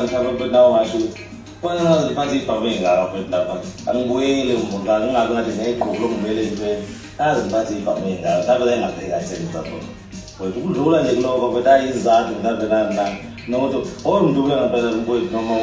mhlawumbe mfethu nawe ungasho ukuthi khona ngaze ngiphathe ibhamu ey'ngaka mfethu lapha angibuyeli mngani ngingabi ngathi ngiyayigqubu lokungibuyela entweni ngaze ngiphathe ibhamu ey'ngaka mhlawumbe la engapheka theni lapho wethu kudlula nje kuloko mfethu ayi izizathu mhlawumbe nani na nokuthi ongidubula ngempela mfowethu noma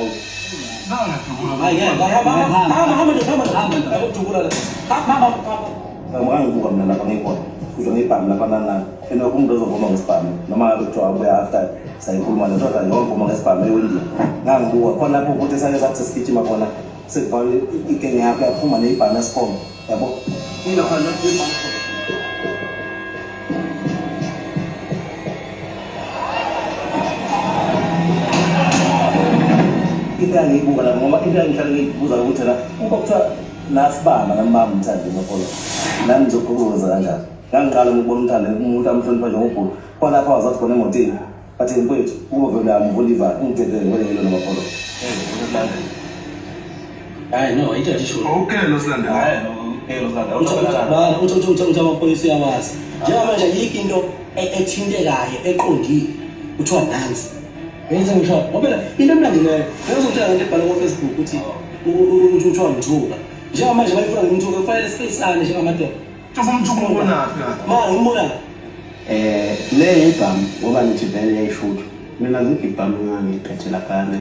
Ngangibuka mina lapha ngikhona kusho ngibhamu lapha nani nani and umuntu ozovuma ngesibhamu noma ngabe kuthiwa abuya after sayikhuluma le nto nje wavuma ngesibhamu ewindini ngangibuka khona lapho ukuthi sake sathi sesigijima khona sekuvalwe igenge yakho yaphuma neyibhamu yasikhomba yabo. Into engiyibuka la ngoba into engihlale ngiyibuza ukuthi la uma kuthiwa nasibamba nami bamba umthandi nokholo nami ngizokwenza kanjani. Ngangiqala ngokubona umthandi umuntu amhlonipha njengobhuti khona lapha wazathi khona emotini bathi mfowethu ukuba vele uyamvula ivalo ungidedele ngibone ngilo nomapholo. Hayi no, into nje sho. Okay lo silandela. Uthi amaphoyisa uyawazi. Njengamanje ayikho into ethintekayo eqondile. Kuthiwa nansi. Yenze ngisho ngoba phela into emnandi leyo. Ngizokutshela ngento ebhalwe ku-Facebook ukuthi uthi kuthiwa mthuka. Njengamanje bayifuna ngimthuke kufanele sifeyisane njengamadoda. Umthuko umbonaphi kanti? Ma ngimbona. Eh le yibhamu ngoba nithi vele yayishuthwa. Mina azikho ibhamu engangiyiphethe laphayana.